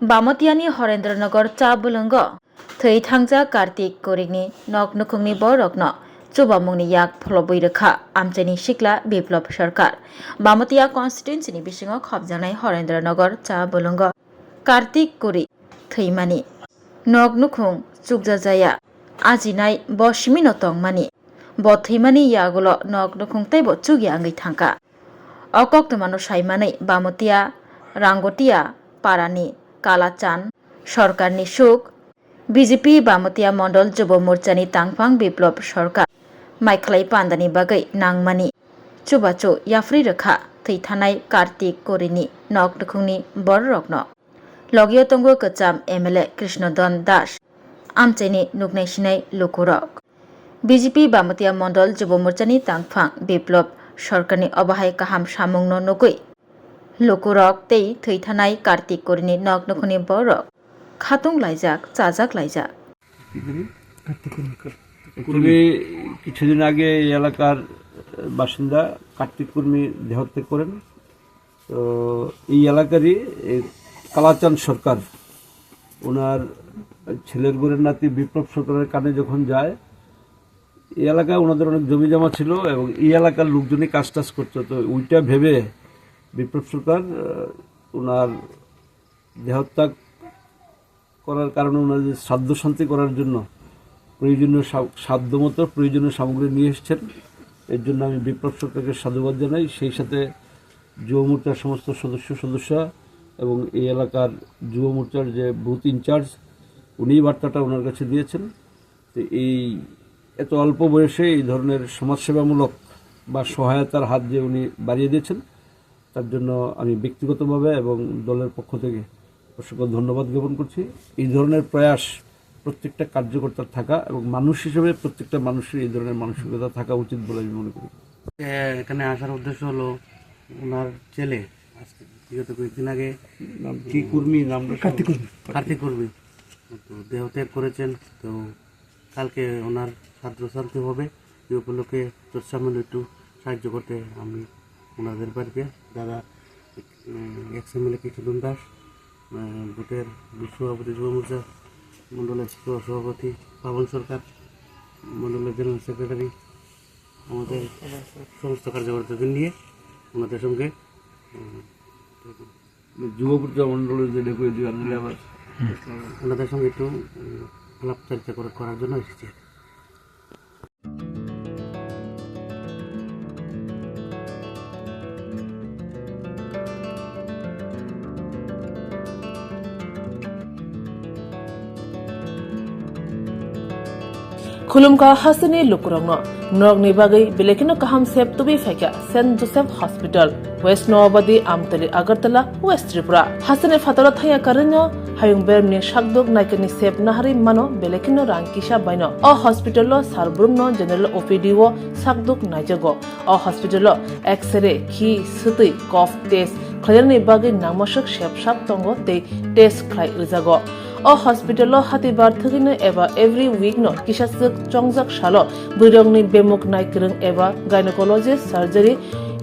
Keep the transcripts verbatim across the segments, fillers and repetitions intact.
Bamatiani Horendra Nagar cha bwlwngo thwi thangjak Kartik Kurikni nok nukhungni borokno chubamungni yak pholobwi rwkha amchaini sikla Biplop Sarkar. Bamatia constituency ni bisingo khopjaknai Horendra Nagar cha bwlwngo Kartik Kurik thwimani. Nok nukhung chukjajaya, ajinai bo simino tongmani. Bo thwimani yagulo nok nukhung teibo chukya wngwi thangkha. O koktwmano saimanwi Bamotia Rangotia parani Kalachan Sarkarni suk, B J P Bamotia Mondol Jubo Morchani tangphang Biplop Sarkar maikhlai pandani bagwi nangmani chubachu yapri rwkha thwi thanai Kartik Kurini nok nukhungni bororokno. Logio tongo kwcham M L A Krishnodon Das, amchaini nuknai sinai lukurok. B J P Bamatia Mondol Jubo Morchani tangphang Biplop Sarkarni obahai kaham samungno nugwi lukurok tei thwi thanai Kartik Kurini nok nukhungni borok khatung laijak, chajak laijak. পূর্বে কিছুদিন আগে এই এলাকার বাসিন্দা কার্তিক কুর্মী দেহত্যাগ করেন। তো এই এলাকারই এই কালাচাঁদ সরকার, ওনার ছেলের বরের নাতি বিপ্লব সরকারের কানে যখন যায়, এই এলাকায় ওনাদের অনেক জমি জমা ছিল এবং এই এলাকার লোকজনই কাজ টাজ করতো। তো ওইটা ভেবে বিপ্লব সরকার, আহ, ওনার দেহত্যাগ করার কারণে ওনাদের শ্রাদ্ধ শান্তি করার জন্য প্রয়োজনীয় সা-, সাধ্যমতো প্রয়োজনীয় সামগ্রী নিয়ে এসেছেন। এর জন্য আমি বিপ্লব সরকারকে সাধুবাদ জানাই। সেই সাথে যুব মোর্চার সমস্ত সদস্য সদস্যা এবং এই এলাকার যুব মোর্চার যে বুথ ইনচার্জ, উনি বার্তাটা ওনার কাছে দিয়েছেন। তো এই এত অল্প বয়সে এই ধরনের সমাজসেবামূলক বা সহায়তার হাত যে উনি বাড়িয়ে দিয়েছেন, তার জন্য আমি ব্যক্তিগতভাবে এবং দলের পক্ষ থেকে অসংখ্য ধন্যবাদ জ্ঞাপন করছি। এই ধরনের প্রয়াস প্রত্যেকটা কার্যকর্তার থাকা এবং মানুষ হিসেবে প্রত্যেকটা মানুষের এই ধরনের মানসিকতা থাকা উচিত বলে আমি মনে করি। এ-, এখানে আসার উদ্দেশ্য হলো ওনার ছেলে আজকে বিগত কয়েকদিন আগে নাম কি? কুর্মী নামটা? কার্তিক কুর্মী। কার্তিক কুর্মী তো দেহত্যাগ করেছেন। তো কালকে ওনার শ্রাদ্ধ শান্তি হবে, এই উপলক্ষে যৎসামান্য একটু সাহায্য করতে আমি ওনাদের বাড়িতে দাদা, উম, এক্স এমএলএ কৃষ্ণধন দাস, উম, বুথের বুথ সভাপতি, যুব মোর্চা মণ্ডলের সহ সভাপতি পাবন সরকার, মণ্ডলের জেনারেল সেক্রেটারি, আমাদের সমস্ত কার্যকর্তাদের নিয়ে ওনাদের সঙ্গে, উম, যুব মোর্চা মণ্ডলের যে ডেপুটি আনলে আবার ওনাদের সঙ্গে একটু, উম, আলাপচারিতা করে, করার জন্য এসেছি। Khulumkha hasteni lukurokno, norokni bagwi belai kheno kaham sep tubui phaikha Saint Joseph Hospital, West Noabadi, Amtali, Agartala, West Tripura. Hasteni phataro thaya karwino hayung bermni sakduk naikani sep naharwi mano belai kheno rang kisa baino. O hospital-o sar brumno general O P D-o sakduk naijago. O hospital-o X-ray, khi, swtwi, cough test khlainani bagwi nangmaswk sep sap tongo tei test khlai rwjago. O hospital-o hatibar thwgwino eba every week-no kisaswk chongjak salo bwrwirokni bemuk naikwrwng eba gynecology, surgery,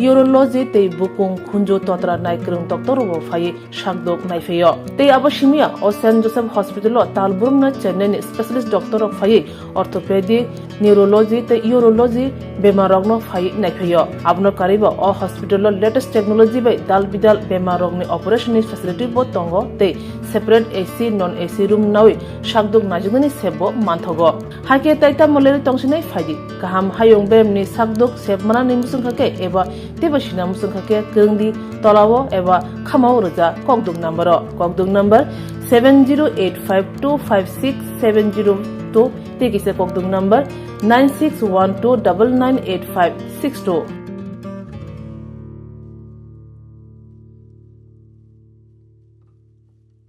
urology tei bukung khunju totra naikwrwng doctor-rokbo phaiwi sakduk naiphaio. Tei abo simiya o Saint Joseph Hospital-o tal brumno Chennai-ni specialist doctor-rok phaiwi orthopedic, neurology tei urology bemarrokno phaiwi naiphaio. Abono karwibo o hospital-o latest technology bai dal bidal bemarrokni operation-ni facility-bo tongo tei separate A C, non A C room nawi sakduk naijaknani sepbo manthogo. Hakhe tai tamo lerwi tongsinai phaidi. Kaham hayung beremni sakduk sep manani muchungkha khe eba teibo sina muchungkha khe kwrwngdi tolao eba khamao rwja kokduk number-o. Kokduk number seven zero eight five two five six seven zero two tei kisa kokduk number nine six one two double nine eight five six two.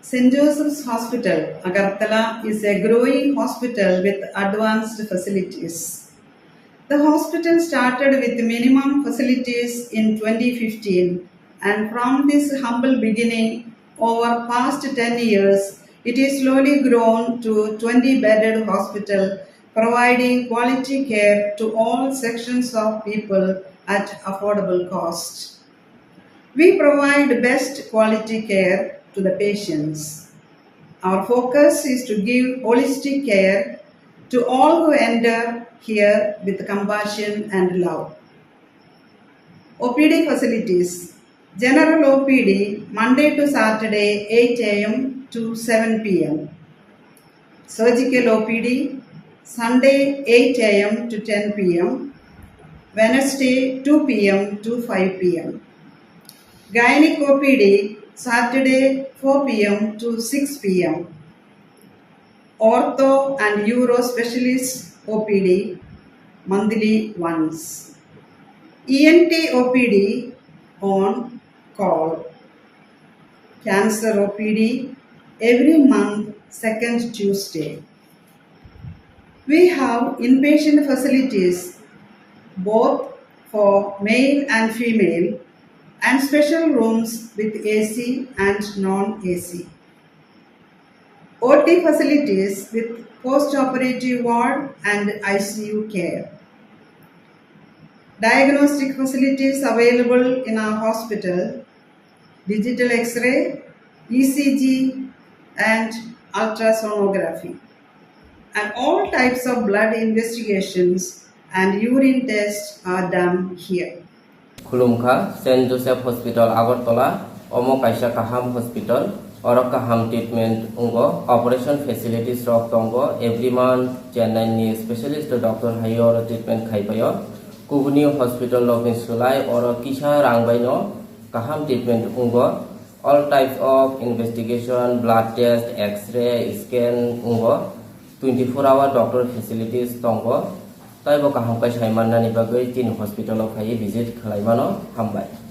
Saint Joseph's Hospital, Agartala is a growing hospital with advanced facilities. The hospital started with minimum facilities in twenty fifteen, and from this humble beginning, over past ten years, it is slowly grown to twenty bedded hospital, providing quality care to all sections of people at affordable cost. We provide best quality care to the patients. Our focus is to give holistic care to all who enter here with compassion and love. O P D facilities. General O P D, Monday to Saturday, eight a m to seven p m. Surgical O P D, Sunday, eight a m to ten p m, Wednesday, two p m to five p m. Gynec O P D, Saturday, four p m to six p m. Ortho and Uro Specialist O P D, monthly once. E N T O P D on call. Cancer O P D every month, second Tuesday. We have inpatient facilities both for male and female and special rooms with A C and non-A C. O T facilities with post-operative ward and I C U care. Diagnostic facilities available in our hospital, digital X-ray, E C G, and ultrasonography. And all types of blood investigations and urine tests are done here. Khulumkha, Saint Joseph Hospital, Agartala. Omo kaisa kaham hospital. Oro kaham treatment wngo. Operation facilities rok tongo. Every month Chennai ni specialist doctor hai oro treatment khai paio. Kubuni hospital rokni swlai oro kisa rang bai no kaham treatment wngo. All types of investigation, blood test, X-ray, scan wngo. Twenty four hour doctor facilities tongo. Taibo kaham kai sai mannani bagwi chini hospital o phaiwi visit khlai mano. Hambai.